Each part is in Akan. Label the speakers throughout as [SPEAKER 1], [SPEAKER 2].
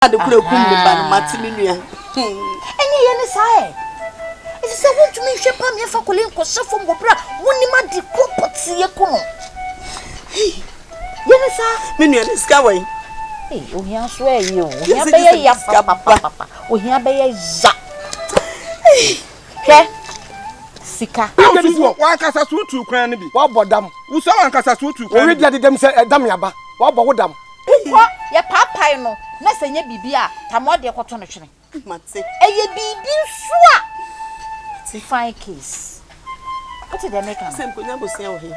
[SPEAKER 1] Ade koro ekum me ba no mate me nua.
[SPEAKER 2] Ɛnyɛ yɛ ne saa ɛ. Ɛsɛ sɛ wontumi nhwɛ pa meɛfa kɔle nkɔhyɛ fam wɔ berɛ a wonim ade koro pɔteɛ ku no. Yɛ ne saa.
[SPEAKER 1] Me nua ne sika wɔ yi.
[SPEAKER 2] Ohia nso ɛyɛ o. Ohia bɛyɛ ya papapapa. Ohia bɛyɛ ya. Hwɛ sika.
[SPEAKER 3] Wankasa so wotu kwan no bi.
[SPEAKER 4] Wabɔ dam.
[SPEAKER 3] Wosɔ wankasa so wotu kwan no
[SPEAKER 4] bi. Owi di adedam sɛ ɛdam yaba. Wabɔ wo dam.
[SPEAKER 2] Wokɔ, yɛpaapae no na sɛ ɛnyɛ biribi a, Tamoa deɛ kɔto no twene.
[SPEAKER 1] Mate.
[SPEAKER 2] Ɛyɛ biribi nso a, fine case. Wote deɛ meka no?
[SPEAKER 1] Sɛ mkonya bosea wɔ he?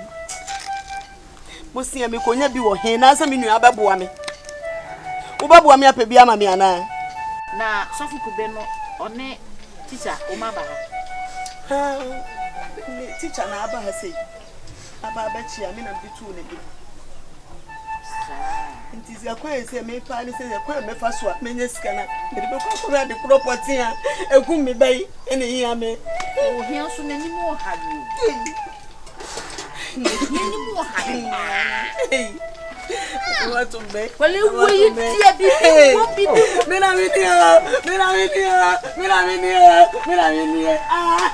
[SPEAKER 1] Bosea mekonya bi wɔ he? Na sɛ me nua bɛboa me. Wobɛboa me apɛ bi ama me anaa?
[SPEAKER 2] Na Sɔfo Kube no, ɔne teacher wɔn aba ha?
[SPEAKER 1] Me teacher na aba ha sei. Aba abɛkyea me na mede too n'anim. Nti sɛ kwan sɛ mefa ne sɛ kwan mɛfa so a menya sika na mede bɛkɔ akɔhwɛ ade korɔ pɔten a ɛkum me ba yi ɛna ɛhia me.
[SPEAKER 2] Ohia nso n'anim wɔ ha yi o. Ohia anim wɔ ha yi paa. Wale wo yi deɛ bibi wɔ bibi wɔ.
[SPEAKER 1] Me na me ni o, me na me ni o, me na me ni o, me na me ni o. Ah.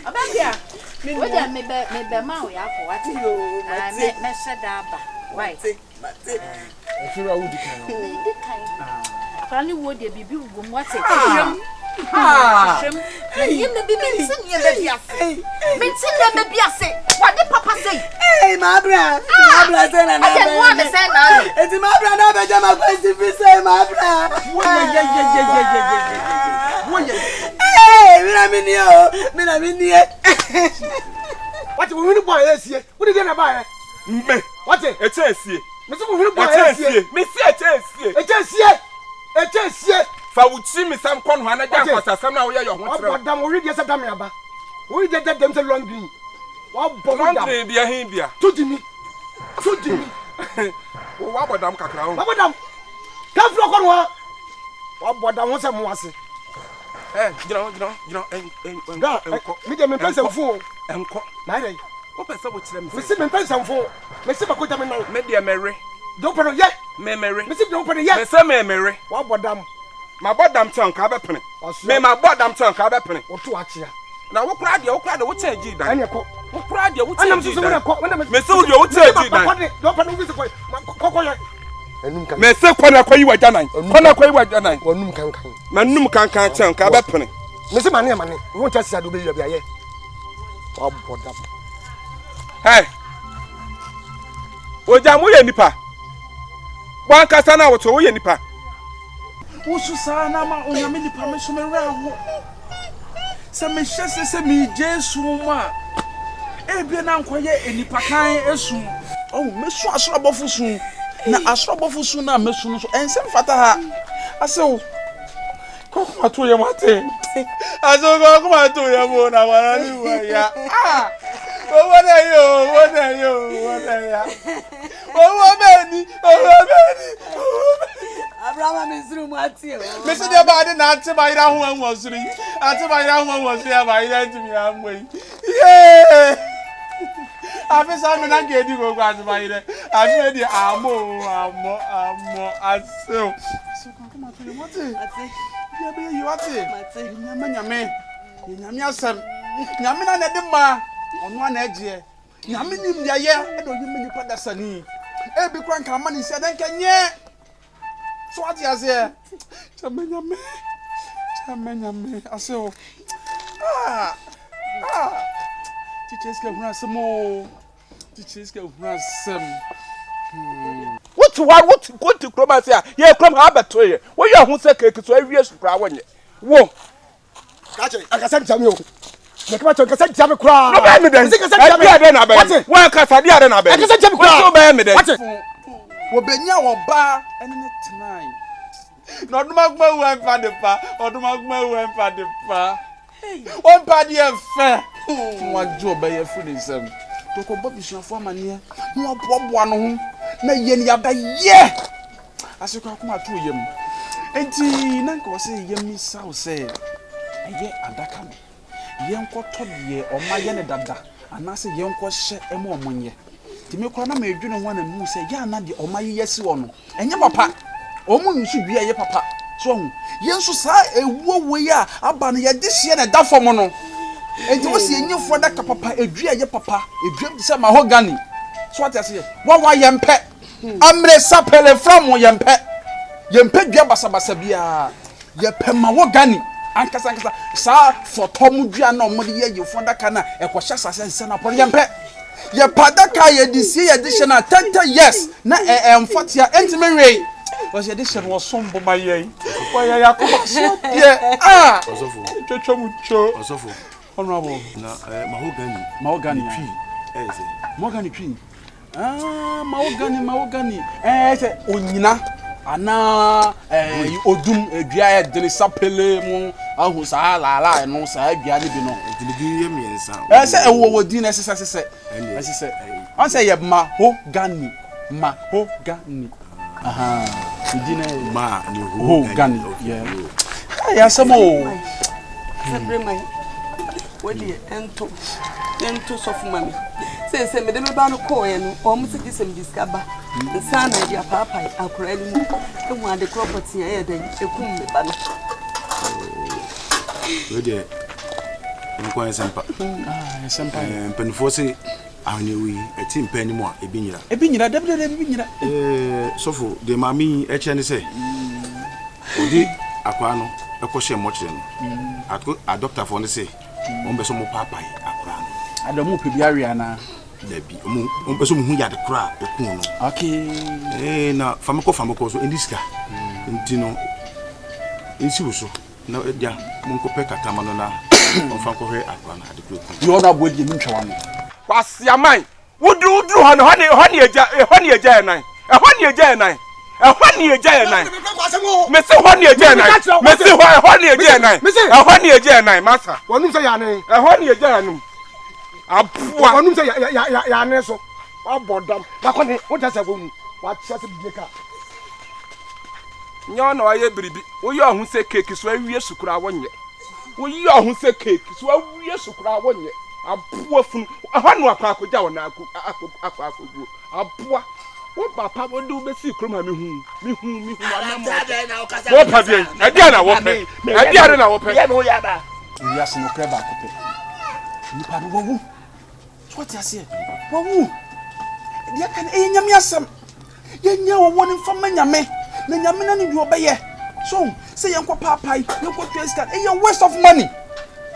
[SPEAKER 2] Ɔbɛbia, wo deɛ mebɛ mebɛ ma wo akɔ wate. Mɛhyɛ da aba. Why?
[SPEAKER 4] Ɛfiri a wodi kan no.
[SPEAKER 2] Medi kan. Akwadaa ne wuo deɛ biribi wɔ mu wate. Hwehwɛm. Hwehwɛm. Nneɛma bi mente nneɛma bi ase. Mente nneɛma bi ase. Wade papa sei.
[SPEAKER 1] Ee mabra. Mabra sɛ na na
[SPEAKER 2] bɛyɛ. Ɛdeɛ noa me sɛ na ano.
[SPEAKER 1] Eti mabra na abɛgya ma kwansi fi sɛ mabra.
[SPEAKER 3] Woyɛ.
[SPEAKER 1] Ee mi na mi nie o mi na mi nie.
[SPEAKER 4] Wate wo hwene bɔ a ɛyɛ sie. Wode deɛ na ɛbaeɛ.
[SPEAKER 3] Me.
[SPEAKER 4] Wate.
[SPEAKER 3] Ɛkyɛ esie.
[SPEAKER 4] Mese wo hwene bɔ a ɛyɛ sie.
[SPEAKER 3] Mese ɛkyɛ esie.
[SPEAKER 4] Ɛkyɛ esie. Ɛkyɛ esie.
[SPEAKER 3] Fa wo tiri misam kɔ nohoa na gya nkwasasɛm no a woyɛ yɛ ho kyerɛ.
[SPEAKER 4] Wabɔ dam, wo wedeɛ sɛ dame aba. Wo wedeɛ dɛ dɛm sɛ long green. Wabɔ wo dam.
[SPEAKER 3] Long green deɛ he bia.
[SPEAKER 4] To gyimi. To gyimi.
[SPEAKER 3] Wo wabɔ dam kakra o.
[SPEAKER 4] Wabɔ dam. Ka firi ɔkɔ nohoa. Wabɔ dam ho sɛ mo ase.
[SPEAKER 3] Ɛ gyina hɔ gyina hɔ gyina hɔ ɛnkɔ.
[SPEAKER 4] Me deɛ mempɛ nsɛmfo o.
[SPEAKER 3] Ɛnkɔ.
[SPEAKER 4] Na ayɛ dɛn?
[SPEAKER 3] Wopɛ sɛ wokyerɛ me sɛ.
[SPEAKER 4] Mese mempɛ nsɛmfo. Mese makogya me nan.
[SPEAKER 3] Me deɛ mewe.
[SPEAKER 4] Deɛ wopɛ no yɛ.
[SPEAKER 3] Me mewe.
[SPEAKER 4] Mese deɛ wopɛ no yɛ.
[SPEAKER 3] Mese me mewe.
[SPEAKER 4] Wabɔ dam.
[SPEAKER 3] Mabɔ dam kyɛn nka bɛpene. Me mabɔ dam kyɛn nka bɛpene.
[SPEAKER 4] Woto akyea.
[SPEAKER 3] Na wo koraa deɛ wo koraa deɛ wo kyɛn gyi dan.
[SPEAKER 4] Ɛne kɔ.
[SPEAKER 3] Wo koraa deɛ wo kyɛn gyi dan.
[SPEAKER 4] Mese
[SPEAKER 3] wo deɛ wo kyɛn gyi dan.
[SPEAKER 4] Deɛ wopɛ no wofisi kɔ kɔkɔ yɛ.
[SPEAKER 3] Mese kɔ na kɔyi w'agya nan. Kɔ na kɔyi w'agya nan.
[SPEAKER 4] W'anum kankan.
[SPEAKER 3] M'anum kankan kyɛn nka bɛpene.
[SPEAKER 4] Mese mane amane. Wo nkyɛ sɛ ade wobɛyi abi ayɛ. Wabɔ dam.
[SPEAKER 3] Hey. Ogya mo yɛ nipa. Wankasa na woto woyɛ nipa.
[SPEAKER 5] Wosu saa na ama onyame nipa me so me werɛ aho. Sɛ mehyɛ sɛ sɛ megye esu mu a, ebia na nkɔyɛ nipa kan esu. Oh, mesu asoro abɔfo su. Na asoro abɔfo su na mesu no so ɛnsɛ mfata ha. Asew.
[SPEAKER 3] Kɔkɔma to yɛ mate. Aso kɔkɔma to yɛ mo na wara ni wa ya. Ah! Owó náà yẹ o, owó náà yẹ o, owó náà yà. Owó bẹ́ẹ̀ ni, owó bẹ́ẹ̀ ni, owó bẹ́ẹ̀ ni.
[SPEAKER 1] Abraham mi nsiri mu ate o.
[SPEAKER 3] Mesi deɛ baade na ate ma yere ho ɛwɔ soro yi. Ate ma yere ho ɛwɔ soro yi ama yere ntumi ammɔ yi. Yee! Afe saa mi na nka edi koko ate ma yere. Afe deɛ ammɔ o, ammɔ, ammɔ, asew. Akoma to yɛ wate. Bia bɛyɛ yi wate. Nyame nyame. Nyame asɛm. Nyame na na ɛde ma. Ɔno ana ɛgyeɛ. Nyame nim deɛ yɛ ɛna ɔyɛ ma nipa dasani. Ebi kora nka ama ne nsia dɛ nka nyɛ. So wate aseɛ. Kyɛmɛ nyame. Kyɛmɛ nyame. Ase o. Ah. Ah. Kyikyɛ sika hunu asɛm o. Kyikyɛ sika hunu asɛm. Hmm. Wote hɔ wote wote kurom ase a yɛ kurom ha abɛto yɛ woyɛ ho sɛ keeki so awie so koraa wonyɛ wo.
[SPEAKER 4] Kakyɛ akasa ntia mi o. Mɛkama kyɛ nkasa ntia mi koraa.
[SPEAKER 3] No bɛyɛ mi dɛn?
[SPEAKER 4] Ɛdi
[SPEAKER 3] adɛn na bɛyɛ mi? Wɔn akasa di adɛn na bɛyɛ mi?
[SPEAKER 4] Ɛkasa ntia mi koraa.
[SPEAKER 3] Wɔn bɛyɛ mi dɛn?
[SPEAKER 5] Wɔbɛnya ɔbaa ɛne ne tenae. Na ɔdom akoma wu ɛmfa de pa. Ɔdom akoma wu ɛmfa de pa. Ɔmpa adeɛ fɛ. Na wagye ɔbɛyɛ firi ne nsam. Tɔkɔbɔ abusuafoɔ amaneɛ. Na waboaboa ne ho. Na yɛn yɛabɛyɛ. Asekɔ akoma ato yam. Enti na nka ɔsɛ yɛmmisa wo sɛ ɛyɛ adaka no. Yɛnkɔtɔ deɛ wɔayɛ no dada anaasɛ yɛnkɔhyɛ ma wɔnyɛ. Nti me koraa na meredwene ho a na mehu sɛ yɛ a na deɛ wɔayeyɛ asi hɔ no, ɛnyɛ papa. Wɔn nso dua ɛyɛ papa. So wahu? Yɛn nso saa ewuo wei a aba no, yɛde hyeɛ na ɛda fam no. Nti wɔsi yɛnyɛ funu adaka papa, edua ɛyɛ papa, edua bi te sɛ mahogany. So wate aseɛ? Wawa yɛmpɛ. Amere sapele fram yɛmpɛ. Yɛmpɛ dua basabasa biara. Yɛpɛ mahogany ankasa ankasa. Saa fɔtɔ mu dua na wɔde yɛ yɛn funu adaka no a ɛkɔhyɛ asase ansa na apɔ no, yɛmpɛ. Yɛpɛ adaka a yɛde sie yɛde hyɛ no a 30 years na ɛmfɔte a ɛntumi nwee. Wɔsɛ yɛde hyɛ no ɔsom bo ma yɛn. Wɔyɛ yɛn akoma so adeɛ a twatwa mu two.
[SPEAKER 3] Ɔsɔfo.
[SPEAKER 5] Honorable.
[SPEAKER 3] Na mahogany.
[SPEAKER 5] Mahogany.
[SPEAKER 3] Twi ɛyɛ sɛ.
[SPEAKER 5] Mahogany twi. Ah, mahogany mahogany. Ɛɛ sɛ onyina anaa ɛɛ odum edua yɛ dene sapele mu ahu saa laala ɛno saa dua no bi no.
[SPEAKER 3] Nti ne din yɛ mmiɛnsa.
[SPEAKER 5] Ɛɛ sɛ ɛwɔ wɔ din na ɛsesɛ sesɛ ɛsesɛ wɔn sɛ yɛ mahogany mahogany ahan ne din na yɛ
[SPEAKER 3] ma ne
[SPEAKER 5] ho gani yɛ ɛyɛ asɛm o.
[SPEAKER 1] Sɛbere man wɔdeɛ ɛnto ɛnto sɔfo ma me sɛ mede me ba no kɔɔɛ no wɔn sɛ gye sɛ mede sika ba nsa na ɛde apaapae akwaraa no mu ehu ade korɔ pɔtee ɛyɛ dɛn ekum me ba no.
[SPEAKER 3] Wei deɛ nkwa nsɛmpa.
[SPEAKER 5] Nsɛmpa.
[SPEAKER 3] Mpanimfoɔ se ahweneɛ yi ɛte mpa anim a ebi nyira.
[SPEAKER 5] Ebi nyira dabi dabi ebi nyira.
[SPEAKER 3] Sɔfo deɛ maame yi ɛkyɛ ne sɛ ɔde akwaraa no ɛkɔhyɛ mmɔkyerɛ no adɔktafoɔ no se wɔn bɛ sɛ wɔn paapae akwaraa no.
[SPEAKER 5] Adamu pɛ bi awe anaa.
[SPEAKER 3] Dabi, wɔn pɛ sɛ wɔn hu yade koro a ɛkuu no.
[SPEAKER 5] Okay.
[SPEAKER 3] Ee na famekɔ famekɔ so ɛndi sika. Nti no nsi wo so na agya monkɔpɛ kakrama no na ɔmfa nkɔhwɛ akora no ade koro ɛku.
[SPEAKER 5] Yɛ ɔno aboa deɛ mentwa w'ano.
[SPEAKER 6] Kwasiaman, woduru woduru hɔ no, ɛhɔ ne ɛhɔ ne agya ɛhɔ ne agya yɛ nan. Ɛhɔ ne agya yɛ nan. Ɛhɔ ne agya yɛ nan. Mese hɔ ne agya yɛ nan. Mese hɔ ɛhɔ ne agya yɛ nan. Ɛhɔ ne agya yɛ nan masa.
[SPEAKER 4] Wɔnum sɛ yane.
[SPEAKER 6] Ɛhɔ ne agya yɛ nom. Aboa.
[SPEAKER 4] Wɔnum sɛ yane so. Wabɔ dam. Bakɔ ne wogya sɛ wɔwu. Wakyɛ sɛ bibie ka.
[SPEAKER 6] Nyɛ ɔna ɔyɛ biribi. Woyɛ ɔho sɛ keeki so awie so koraa wonyɛ. Woyɛ ɔho sɛ keeki so awie so koraa wonyɛ. Aboa funu. Ɛhɔ no akɔ akɔgya wɔn akɔ akɔ akɔguo. Aboa. Wo papa wode wo bɛsii kurom ha mehu mehu mehu anamɔ. Wɔpɛ deɛ ɛdeɛ na wɔpɛ ɛdeɛ na wɔpɛ.
[SPEAKER 5] Wiase nokorɛ baako pɛ. Nipa no wawu. So wate aseɛ? Wawu. Deɛ aka no ɛyɛ Nyame asɛm. Yɛnyɛ ɔwɔ no mfa ma Nyame. Na Nyame na ne deɛ ɔbɛyɛ. So sɛ yɛnkɔ paapae, yɛnkɔ tua sika, ɛyɛ waste of money.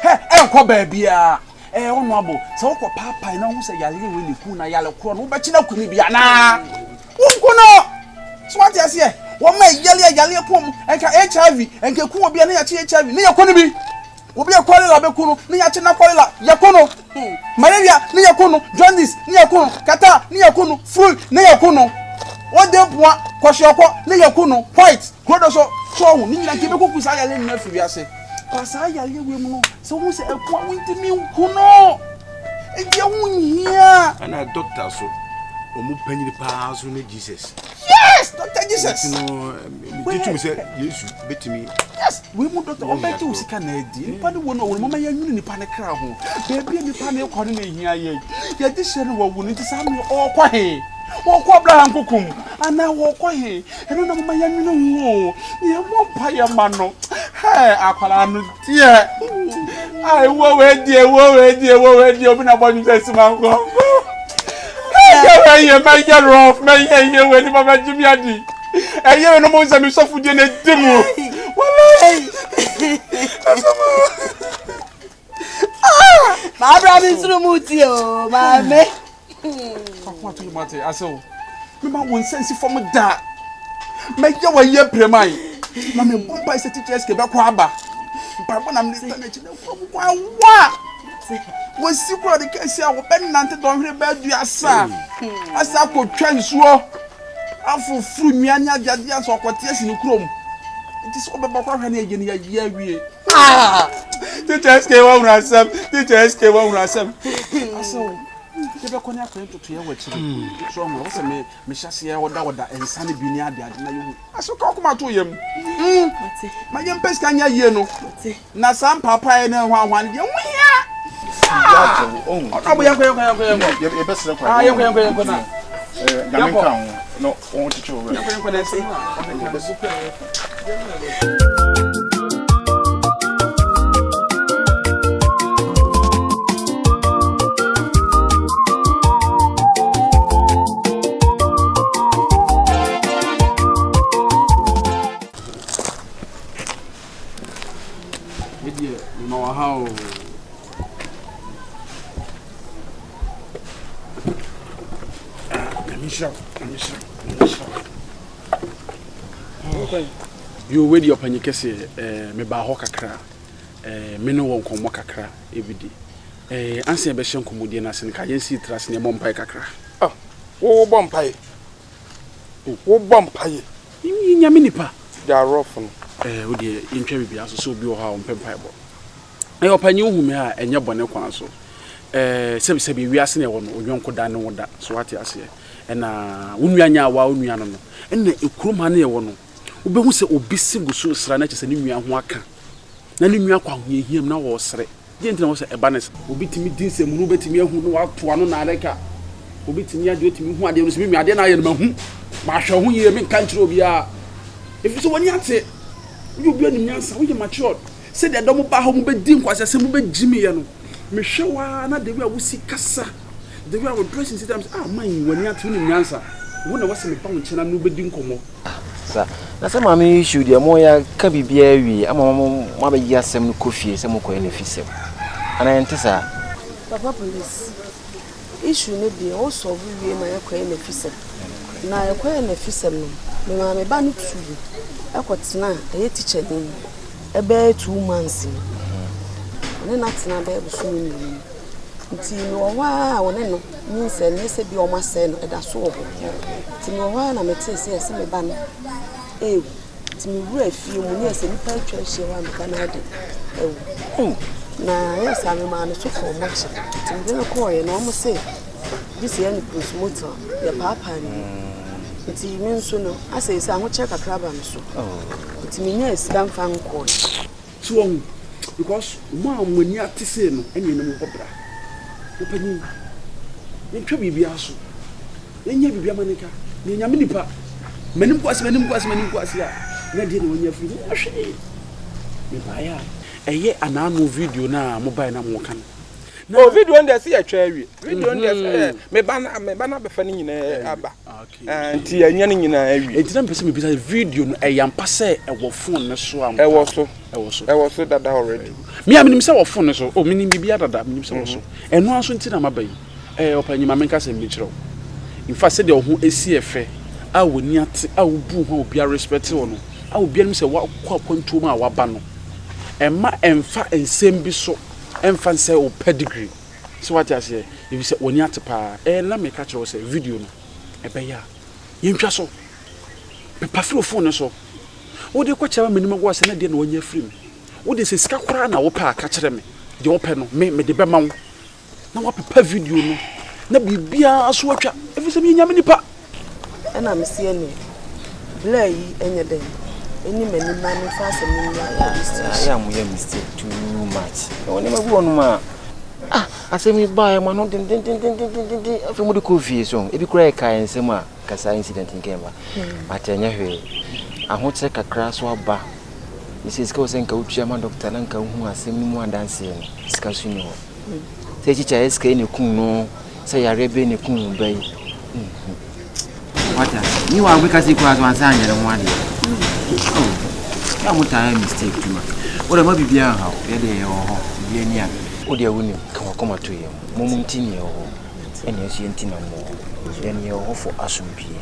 [SPEAKER 5] Hɛ, ɛnkɔ baabiara. Ɛɛ ɔno abo, sɛ wokɔ paapae na wohu sɛ yareɛ wei na ɛku na yare korɔ no, wobɛkye no aku no bi anaa? Wonku no! So wate aseɛ? Wɔn a ɛyale a yareɛ kɔn mu, ɛnka HIV, ɛnka ɛku obi a na yɛakye HIV, na yɛkɔ no bi. Obi a kɔlela bɛku no, na yɛakye na kɔlela, yɛko no. Malaria, na yɛko no. Jaundice, na yɛko no. Catarrh, na yɛko no. Flu, na yɛko no. Wode mpoa, kwashiorkor, na yɛko no. White, kuro do so, so ɔho, ne nyinaa nka yɛbɛkɔku saa yareɛ nyinaa afiri wiase. Ba saa yareɛ wei mu no, sɛ wohu sɛ ɛko a, wontumi nku no. Enti ɛho nhia.
[SPEAKER 3] Ɛna doctor so, wɔn panyin paa so ne Jesus.
[SPEAKER 5] Yes, Doctor Jesus.
[SPEAKER 3] Nti no, megye tom sɛ Yesu betumi.
[SPEAKER 5] Yes, wei mu doctor, ɔbɛgye wo sika na adi. Nipa no wɔ no, ɔwɔ no, mama yɛnwene nipa no kra ho. Baabi a nipa no rekɔ no na ehia yɛn. Yɛde hyɛ no wɔwu no, nti saa mmerɛ ɔrekɔ he? Ɔrekɔ Abraham kokom anaa ɔrekɔ he? Ɛno na mama yɛnwene ho o. Na yɛmmɔ mpaeɛ ma no. Hɛ, akwadaa no deɛ. A ewuo wei deɛ, ewuo wei deɛ, ewuo wei deɛ, obi na bɔ nwom sɛ sima nkɔnkɔ. Ɛyɛ wei yɛ mɛyɛ rough, mɛyɛ yɛ wei nipa bɛgye mi adi. Ɛyɛ wei no mo nsɛ mi sɔfo deɛ na edi mu. Walayi.
[SPEAKER 1] Maabra mi nsoro mu ti o, maame.
[SPEAKER 5] Fako ato yɛ mate ase o. Mema wo nsa nsi fam da. Mɛyɛ wɔ yɛ preman. Na me bɔ mpa sɛ teacher SK bɛkɔ aba. Mpaebɔ na mede ta n'akyi na kurom kwan wa. Wɔsi kura de kɛse a wɔbɛnante dɔnhwere bɛɛ aduasa. Asa akɔtwa nsuo. Afoforo nnua ne adeade asa ɔkɔte asi ne kurom. Nti sɛ wɔbɛba kɔ ahwɛ ne yɛyɛ ne yɛyɛ awie. Ah! Teacher SK wɔhunu asɛm. Teacher SK wɔhunu asɛm. Asɛm. Yɛbɛkɔ ne akɔyɛ ntotoeɛ wɔ akyire. So ɔho, ɛwɔ sɛ me mehyɛ aseɛ ɔda ɔda nsa no bi ne ade ade na yɛhu. Aso ka ɔkoma to yam. Ma yɛmpɛ sika nyɛ yie no. Na saa mpaapaeɛ ne hwanhwa no deɛ ho hia. Ɔno ɔbɔ yɛnkɔ yɛnkɔ yɛnkɔ yɛnkɔ.
[SPEAKER 3] Yɛbɛsrɛ kwan.
[SPEAKER 5] Ah yɛnkɔ yɛnkɔ yɛnkɔ na.
[SPEAKER 3] Nyame nka ho na ɔnkyekyere wo werɛ.
[SPEAKER 5] Yɛnkɔ yɛnkɔ na ɛsɛ. Me deɛ mema wɔ ha o. Nyame nhyira wo, nyame nhyira wo, nyame nhyira wo. Yo, wei deɛ ɔpanyin kɛseɛ, eh, mebaa hɔ kakra, eh, me ne wɔ nkɔmmɔ kakra ebi di. Eh, ansa yɛbɛhyɛ nkɔmmɔdie no ase no, ka yɛnsi tiri ase na yɛmmɔ mpae kakra.
[SPEAKER 6] Ah, wo wobɔ mpae? Wobɔ mpaeɛ?
[SPEAKER 5] Yi nyame nipa.
[SPEAKER 6] Gya rough no.
[SPEAKER 5] Eh, wo deɛ yɛntwa biribiara so sɛ obi wɔ hɔ a ɔmpɛ mpaebɔ. Ɛyɛ ɔpanyin wohu me a ɛnyɛ bɔne kwan so. Eh, sɛbisɛbi ewiase na ɛwɔ no, onyɔnko da ne wo da. So wate aseɛ? Ɛna wo nua nyɛ a waa wo nua no no. Ɛna ekurom ha na ɛwɔ no, wobɛhu sɛ obi se gu so resra na kyerɛ sɛ ne nua ho aka. Na ne nua kɔ ahohiahia mu na ɔresere. Deɛ nti na ɛwɔ sɛ ɛba ne saa? Obi tumi di nsɛmhunu, wobɛtumi ahu na wato ano naadɛka. Obi tumi adeɛ, otumi hu adeɛ no sɛ me nua adeɛ no ayɛ no mahu. Mahwɛ ho yie, menka nkyerɛ obiara. Ɛfiri sɛ w'ani ate. Woyɛ obi a nim nyansa, woyɛ matured. Sɛdeɛ dɔm baa hɔ mobɛdi nkwaseasɛm, mobɛgyimiiɛ no, mehwɛ wo ara na the way a wosi kasa, the way a wo dressing si tam sɛ ah man yi w'ani ate, wonim nyansa. Wo na ɛwɔ sɛ meba wo nkyɛn na me ne wo bɛdi nkɔmmɔ.
[SPEAKER 7] Sa na sɛ maame yi issue deɛ mo ya ka biribiara awie ama mo mo abɛgye asɛm no kɔ fie sɛ mo kɔyɛ no fisɛm anaa ɛnte saa.
[SPEAKER 1] Papa police issue no deɛ wo solve wie ma yɛkɔyɛ no fisɛm na yɛkɔyɛ no fisɛm no me maame ba no tuu ɛkɔ tena ɛyɛ teacher ni ɛbɛyɛ 2 months ni ɔne no atena bɛyɛ bosome 2 ni. Nti mewɔ hɔ ara a wɔne no nyinsɛn no, nyɛ sɛ bi a wɔasɛe no, ɛda so wɔ hɔ. Nti mewɔ hɔ ara na metee sɛ yɛse me ba no rewu. Nti mewuraa fie mu ne yɛ sɛ nnipa atwa ahyia hɔ a me ba no ade awu. Na ɛyɛ saa memaa no so kɔɔ mɔkye. Nti mede no kɔɔeɛ no wɔn se gye sɛ yɛne postmortem yɛpaapaa ne mu. Nti me nso no asɛ sɛ ahokyerɛ kakra ba me so. Nti menyaa sika mfa nkɔɔe.
[SPEAKER 5] So wahu? Because wɔn a wɔn ani ate sei no ɛne ɛne mo bɔ bra. Ɔpanyin, yɛntwa biribiara so. Yɛnyɛ biribiara ma ne nka. Meyɛ nyame nipa. M'anim gu ase, m'anim gu ase, m'anim gu ase a, na deɛ na wɔanya afiri mu. Hwee. Mebaeɛ a, ɛyɛ anaano video no a mobaeɛ na moka no.
[SPEAKER 6] Na oh, video no deɛ sɛ yɛtwa awie. Video no deɛ sɛ me ba na me ba na bɛfa ne nyinaa aba. Ah, nti yɛanya ne nyinaa awie.
[SPEAKER 5] Enti na mepɛ sɛ mebisa sɛ video no ɛyɛ ampa sɛ ɛwɔ phone no so ampa?
[SPEAKER 6] Ɛwɔ so.
[SPEAKER 5] Ɛwɔ so.
[SPEAKER 6] Ɛwɔ so dada already.
[SPEAKER 5] Me a menim sɛ wɔ phone no so. Oh, menim biribiara dada, menim sɛ wɔ so. Ɛno ara nso nti na maba yi. Ɛɛ, ɔpanyin ma menka asɛm bi nkyerɛ wo. In fact, sɛdeɛ wo ho asi yɛ fɛ, a w'ani ate, a wobu wo ho a obiara respect wo no, a obiara nim sɛ woakɔ akwantuo mu a woaba no, ɛmma ɛmfa nsɛm bi so ɛmfa nsɛe wo pedigree. So wate aseɛ? Efisɛ w'ani ate paa. Ɛɛ, na meka kyerɛ wo sɛ video no, ɛbɛyɛ a, yɛntwa so. Pepa firi wo phone no so. Wode kɔkyerɛ ma m'anim agu ase na deɛ na wanya afiri mu. Wo deɛ sɛ sika koraa na wopɛ a, ka kyerɛ me. Deɛ wopɛ no, me, mede bɛma wo. Na woapepa video no, na biribiara so atwa. Efisɛ meyɛ Nyame nipa.
[SPEAKER 1] Ɛna mese ɛneɛ blur yi nyɛ dɛn ɛni m'anim na memfa asɛm no mmra police station.
[SPEAKER 7] Ayɛ a moyɛ mistake too much. Ɛwɔ nneɛma bi wɔ nom a ah asɛm yi baeɛ mo ano dendendendendenden afei mode kɔ fie so ebi koraa ɛka yɛn nsɛm a ka saa incident nka ɛmba but ɛnyɛ hwee ahokyerɛ kakra so aba ne sɛ sika wɔ sɛ nka wotua ma doctor na nka wohu asɛm no mu adanseɛ no sika so ni hɔ sɛ kyikya yɛ sika yi na ɛkum no sɛ yareɛ bɛn na ɛkum wo ba yi nhu wate ase ni wa wobɛka sɛ kura so ansa anyɛ ne ho adeɛ oh yɛ mo taa yɛ mistake too much wo deɛ ma biribiara nha wo yɛ deɛ yɛwɔ hɔ biribiara ni a wo deɛ wonim ka wakoma to yɛ mu mo nti ne yɛwɔ hɔ ɛne ɛso yɛ nti na mo wɔ hɔ yɛne yɛwɔ hɔ for asomdwie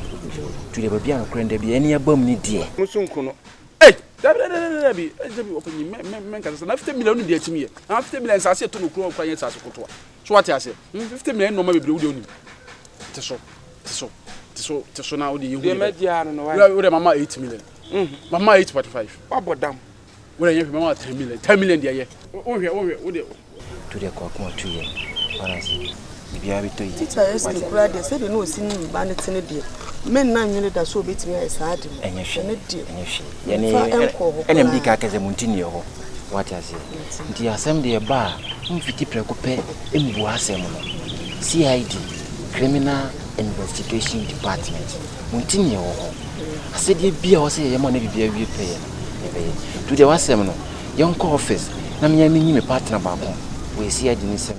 [SPEAKER 7] to deɛ baabi a nokorɛ no da bi ɛne aba mu ne deɛ
[SPEAKER 5] Mo so nku no. Ei! Dabi dabi dabi dabi dabi ɔpanyin mɛ mɛ mɛ nkasa na 50 million no deɛ ɛtumi yɛ na 50 million nsaase ɛtɔ no kuro kura nyɛ saase kotoa. So wate aseɛ? Hmm, 50 million nneɛma bebree wo deɛ wonim. Te so, te so, te so, te so na wo deɛ yɛhu
[SPEAKER 6] Deɛ mɛgye ara no no why?
[SPEAKER 5] Wo deɛ mama 8 million. Mama 8.5.
[SPEAKER 6] Wabɔ dam.
[SPEAKER 5] Wo deɛ nyɛ hwɛ mama 10 million. 10 million deɛ yɛ. Wohwɛ, wohwɛ, wo deɛ.
[SPEAKER 7] To deɛ kɔ akoma to yam. Wate aseɛ? Biribiara bɛtɔ yie.
[SPEAKER 1] Tikya SK koraa deɛ sɛdeɛ na ɔsi ne ba no te no deɛ, me nna nnwene da sɛ ɔbɛtumi ayɛ saa ade no.
[SPEAKER 7] Ɛnyɛ hwee,
[SPEAKER 1] Ɛno deɛ,
[SPEAKER 7] ɛnyɛ hwee. Yɛne
[SPEAKER 1] mfa nkɔɔ hɔ
[SPEAKER 7] ɛna medi
[SPEAKER 1] koraa.
[SPEAKER 7] kan ka sɛ mo nti ne yɛ hɔ. Wate aseɛ? Nti asɛm deɛ ɛba a, mfiti prɛko pɛ mbua asɛm no. CID, Criminal Investigation Department, mo nti ne yɛwɔ hɔ. Asɛdeɛ bi a ɛwɔ sɛ yɛyɛ ma na biribi awie pɛyɛ no, yɛbɛyɛ. Nti wodeɛ w'asɛm no, yɛnkɔ office na me ara menyi me partner baako wɔ CID no nsam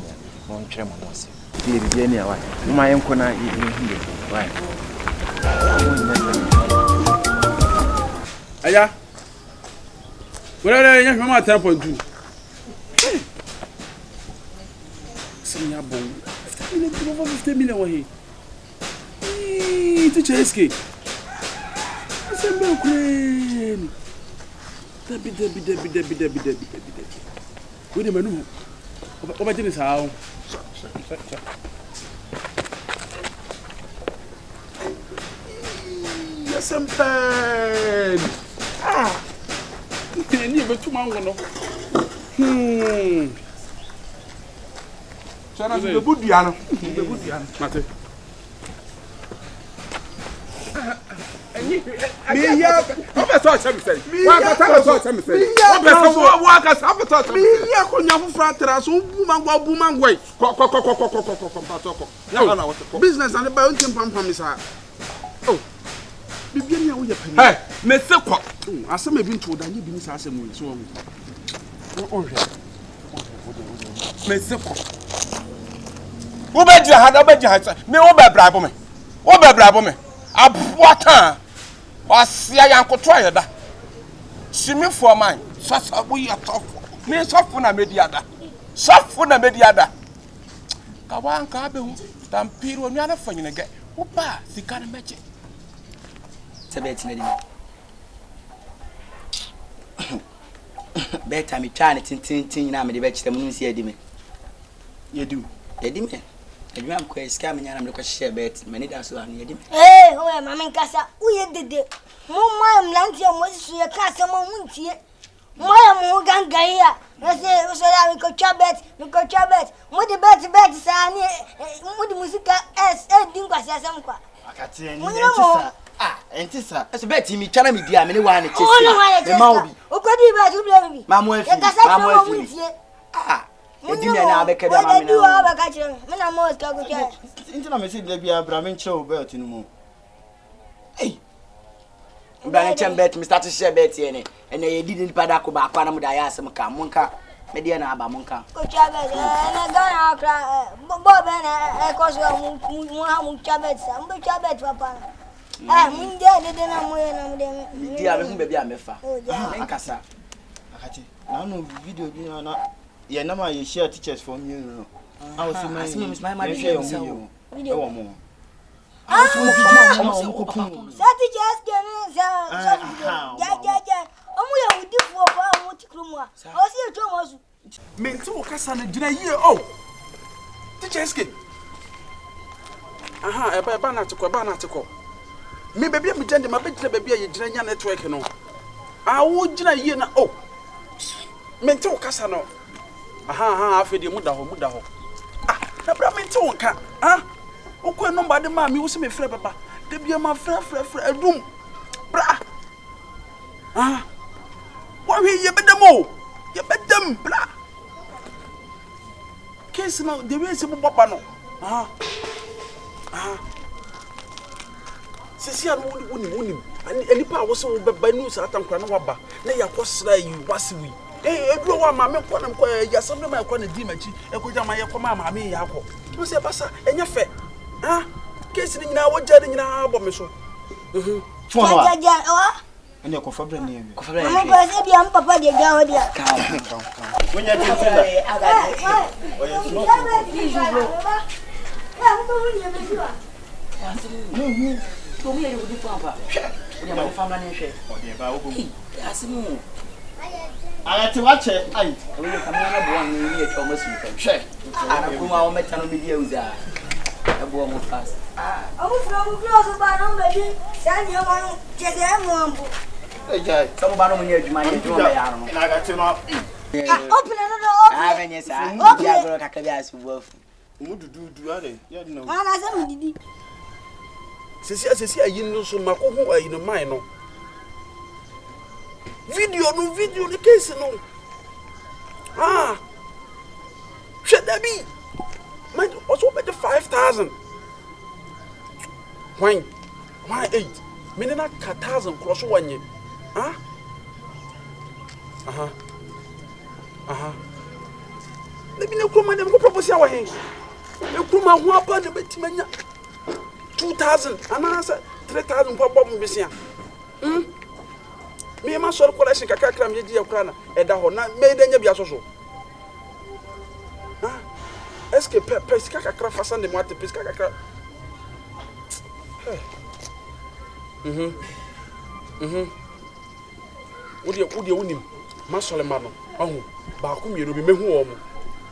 [SPEAKER 7] na ɔntwerɛ ma mo asɛm. Nti deɛ biribiara ni a, wai? Momma yɛnkɔ na yɛnhu deɛ ɛbɛyɛ, wai?
[SPEAKER 5] Aya. Wɛrɛwɛrɛ yɛ hwɛ ma 10.2. Sɛ mi abɔ 50 million ti bɔfɔ 50 million wɔ he. Ii teacher SK. Asɛm bɛn koraa ni. Dabi dabi dabi dabi dabi dabi dabi dabi. Wei deɛ m'anum wobɛgye ne saa o. Asɛm pɛɛ ni. Ah! Ɛni ɛbɛtum anwo no. Hmm.
[SPEAKER 6] Sɛ na bɛbu dua no. Bɛbu dua no.
[SPEAKER 5] Mate. Meyi akonnwa foforɔ atra so wobu mango abu mango yi. Business na ne ba nti mpampam me saa. Oh, bibia ni a woyɛ panyin.
[SPEAKER 6] Hey, me se kɔ.
[SPEAKER 5] Asɛm ebi nto da nye bi ni saa asɛm yi so ɔhu. Ɔnhwɛ.
[SPEAKER 6] Me se kɔ. Wobɛgyina ha na wobɛgyina ha sɛ me wobɛbrabo me. Wobɛbrabo me. Aboa kaa. Wasia yankoto a yɛda. Simifoɔ man. Sɔsɔ woyɛ sɔfo. Me sɔfo na medi ada. Sɔfo na medi ada. Ka wanka abɛhu. Tampiri onua no fa nyina gɛ. Woba a sika no mɛgye.
[SPEAKER 8] Sɛ bɛɛ tena di me. Bɛɛ ta metwaa ne tententen nyinaa mede bɛkyerɛ mu no nsi adi me.
[SPEAKER 5] Yɛdi wo.
[SPEAKER 8] Yɛdi me. Adwuma a mekɔyɛ sika a menya na mede kɔhyehyɛɛ bɛɛt m'ani da so a no yɛdi me.
[SPEAKER 9] Ee, woyɛ ma menkasa, woyɛ dede. Momma mmeranteɛ a moasi so yɛka asɛm a montie. Moayɛ mo ho gangan yi a, ɛsɛ wosɔre a mekɔtwa bɛt, mekɔtwa bɛt. Mode bɛt bɛt saa ne mode mo sika ɛdi nkwaseasɛm kwa.
[SPEAKER 10] Akateɛ ni
[SPEAKER 9] Monyere
[SPEAKER 10] ɛnte
[SPEAKER 9] mo ho.
[SPEAKER 10] saa. Ah, ɛnte saa.
[SPEAKER 8] Ɛso bɛɛt yi metwa na medi a me ne waa ne kyɛ
[SPEAKER 9] Wo ne hwan
[SPEAKER 8] sika.
[SPEAKER 9] na ɛkyɛ
[SPEAKER 8] Mema wo
[SPEAKER 9] sika?
[SPEAKER 8] bi.
[SPEAKER 9] Wokɔdii bɛt wobrɛ me bi.
[SPEAKER 8] Ma mo afiri.
[SPEAKER 9] Yɛkasa
[SPEAKER 8] Ma
[SPEAKER 9] kyerɛ
[SPEAKER 8] mo
[SPEAKER 9] mo a
[SPEAKER 8] afiri.
[SPEAKER 9] montie.
[SPEAKER 8] Ah,
[SPEAKER 9] Monyere
[SPEAKER 8] yɛdi me
[SPEAKER 9] mo
[SPEAKER 8] na
[SPEAKER 9] ho.
[SPEAKER 8] abɛka bi ama me
[SPEAKER 9] Wɔde
[SPEAKER 8] na
[SPEAKER 9] di hɔ
[SPEAKER 8] wo.
[SPEAKER 9] abɛka kyerɛ me. Me na mowɔ sika kɔtwaeɛ.
[SPEAKER 10] Nti na mese da biara bra menkyerɛ wo belt no mu.
[SPEAKER 8] Ei! Mbra ne nkyɛn bɛɛt, me start hyehyɛ bɛɛt yɛ ne. Ɛnna yɛdi nipa da ko baako a na mo de ayɛ asɛm ka. Monka. Me deɛ na aba, monka.
[SPEAKER 9] Kotwa bɛt ɛnɛ Ghana ha koraa bɔɔl bɛn na ɛkɔ so a mo mo ha mo twa bɛt saa mo bɛ twa bɛt papa no ɛ mo ngye dede na mo yɛ na mo de me.
[SPEAKER 8] Medi a mehu baabi a mɛfa. Menkasa.
[SPEAKER 10] Akate, na ano video bi na na yɛ nam a yɛhyia teachers fɔ mmienu no. A wɔsi ma yɛhwɛ yɛn ho yie ɛwɔ mo ho.
[SPEAKER 9] Saa teacher SK ne saa sɔfo bi gyagyagya ɔmo yɛ awudifoɔ paa ɔmo te kurom a ɔwɔ sɛ yɛtwa ɔmo asu.
[SPEAKER 5] Mente wo kasa no gyina yie oh Teacher SK Aha ɛba ɛba na atekɔ ɛba na atekɔ Me baabi a megyina de mabɛgyina baabi a yɛgyina nya network no Ah wo gyina yie na oh Mente wo kasa no Aha aha afei deɛ mu da hɔ mu da hɔ Ah na bra mente wo nka ah Wokɔɛ nɔmba de maa me wo sɛ mefrɛ bɛba Da bia ma frɛ frɛ frɛ adum Bra Ah Wɔhwɛ yɛbɛdam o yɛbɛdam bra Case no the way sɛ bobɔ ba no ah ah Sisi a no wonim wonim nipa a wosɛ wobɛba nu saa tankora na waba na yɛakɔ sra yi wase wi Eh, eduro wa maame nkɔ na mkɔ eh, yasɛm de ma ɛkɔ na di m'akyi ɛkɔgya ma yɛkɔ ma maame yɛ akɔ wo sɛ ɛba sa ɛnyɛ fɛ ah case no nyinaa wɔgya no nyinaa bɔ me so
[SPEAKER 10] Phone no a.
[SPEAKER 9] Gyagyagya ɛwɔ.
[SPEAKER 10] Ɛnna kɔfa brɛ ne yɛn.
[SPEAKER 8] Kɔfa brɛ
[SPEAKER 9] Mama kɔ sɛ bia mpapa deɛ gya hɔ deɛ.
[SPEAKER 8] Ka ho.
[SPEAKER 10] Wonyɛ tenten da. Ɔyɛ small tenten. Ayɛte wakyɛ ayi.
[SPEAKER 8] Hwɛ. Anakurom a wɔmɛta no medi awudza. Ɛboɔ mo fast.
[SPEAKER 9] Ɔmo fura ɔmo fura ɔso ba na ɔmo bɛdi saa nneɛma no kyɛ sɛ ɛmoa mpo.
[SPEAKER 8] Sɛ mo ba no mo nyɛ adwuma nyɛ adwuma bɛyɛ ano no.
[SPEAKER 9] Ah, opene no do opene.
[SPEAKER 8] Ah, bɛnyɛ saa. Di agorɔ kakra bi a so bu afu.
[SPEAKER 11] Mu duduudu adɛn? Yɛ na.
[SPEAKER 9] Ana sɛ medidi.
[SPEAKER 5] Sisi a sisi ayi no so mako ho ayi no man no. Video no video no case no. Ah. Hwɛ dabi. Man ɔsɛ ɔbɛgye 5000. Hwan? Hwan 8? Me ne na ka 1000 korɔ so wɔnye. Ah. Aha. Aha. Dabi na kuroma deɛ mekɔpɛ bosia wɔ he? Ekuroma ho aba na bɛtumi anya 2000 anaasɛ 3000 mpo abɔ mo besia. Hmm? Me ma sɔre collection kakrakra megyegye yɛ koraa na ɛda hɔ na mɛyɛ dɛ nya bi asɔ so. Ah, SK pɛ pɛ sika kakra fa sande mu ate pɛ sika kakra. Hey. Mhm. Mhm. Wo deɛ, wo deɛ wonim, m'asɔre mma no, wahu, baako mmienu bi, mɛhu wɔn,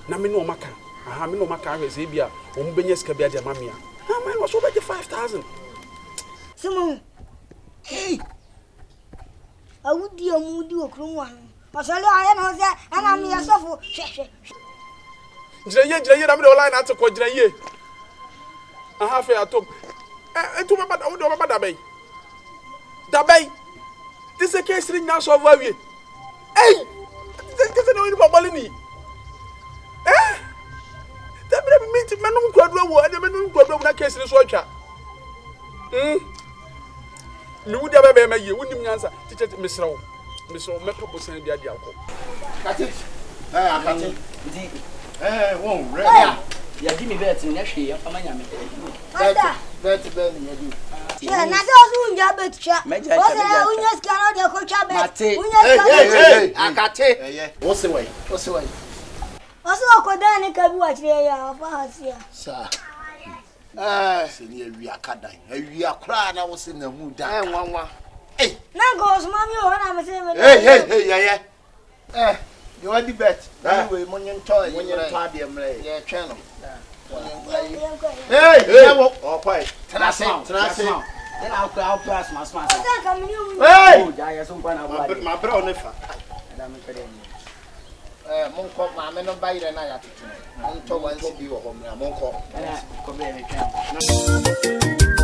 [SPEAKER 5] na me ne wɔn aka, aha, me ne wɔn aka ahwɛ sɛ ebi a wɔn bɛnya sika bi agye ama me a. Na man wɔ so wɔbɛgye 5,000.
[SPEAKER 9] Sɛ mo hey awudi a mo di wɔ kurom ha no, ɔsɔre a ɔyɛ ne ho sɛ ɛna meyɛ sɔfo, hwɛ hwɛ.
[SPEAKER 5] Gyina yie, gyina yie, na me de line ate kɔ, gyina yie. Aha, afei atom. Ɛ, nti wobɛba, wo deɛ wobɛba da bɛn? Da bɛn? Te sɛ case no nyinaa sɔlvo awie. Ei! Te sɛ na ɔyɛ nipa bɔne ni. Eh! Dabi dabi mi nti mɛnom nkuraduro awu ɛdeɛ mɛnom nkuraduro awu na case no so atwa. Hmm. Me wudi abɛ bɛyɛ ma yie wonim nyansa teacher mesrɛ wo mesrɛ wo mɛpɛ bosan bi ade akɔ.
[SPEAKER 10] Akate. Ɛɛ akate.
[SPEAKER 8] Nti.
[SPEAKER 10] Ɛɛ wɔn rɛ.
[SPEAKER 8] Ya yɛdi mi bɛɛti no nyɛ hwee yɛmfa ma nyame.
[SPEAKER 9] Master.
[SPEAKER 10] Bɛɛti bɛɛ ni yɛdi.
[SPEAKER 9] Hwɛ na sɛ ɔso wongya bɛt twa. Ɔsɛ wonya sika na ɔde akɔtwa bɛt. Wonya sika
[SPEAKER 10] na ɔde. Akate. Ɛyɛ. Wose wai. Wose wai.
[SPEAKER 9] Ɔso ɔkɔdan ne ka bi wɔ akyerɛ yɛ a ɔfa ha si a.
[SPEAKER 10] Saa. Ɛɛ. Sɛ ni awia ka dan. Awia koraa na wose na hu dan. Ɛɛ nwanwa.
[SPEAKER 9] Ei. Na nka ɔsoma mi wɔ hɔ na mese me.
[SPEAKER 10] Hey hey hey yɛyɛ. Eh, deɛ wadi bet na ne wei monye ntɔ ayi monye ntɔ adeɛ mmerɛ yɛ yɛtwɛn no hey hey wo ɔkɔe tena ase tena ase
[SPEAKER 8] ɛna akora akora asoma asoma asa
[SPEAKER 10] hey
[SPEAKER 8] oh gya yɛ so nkwa na aboa deɛ
[SPEAKER 10] mabrɛ wo ne fa eh monkɔ maame no ba yerɛ no a yɛatoto no montɔ wansi bi wɔ hɔ mmra monkɔ
[SPEAKER 8] ɛna kɔbɛɛ metwɛn.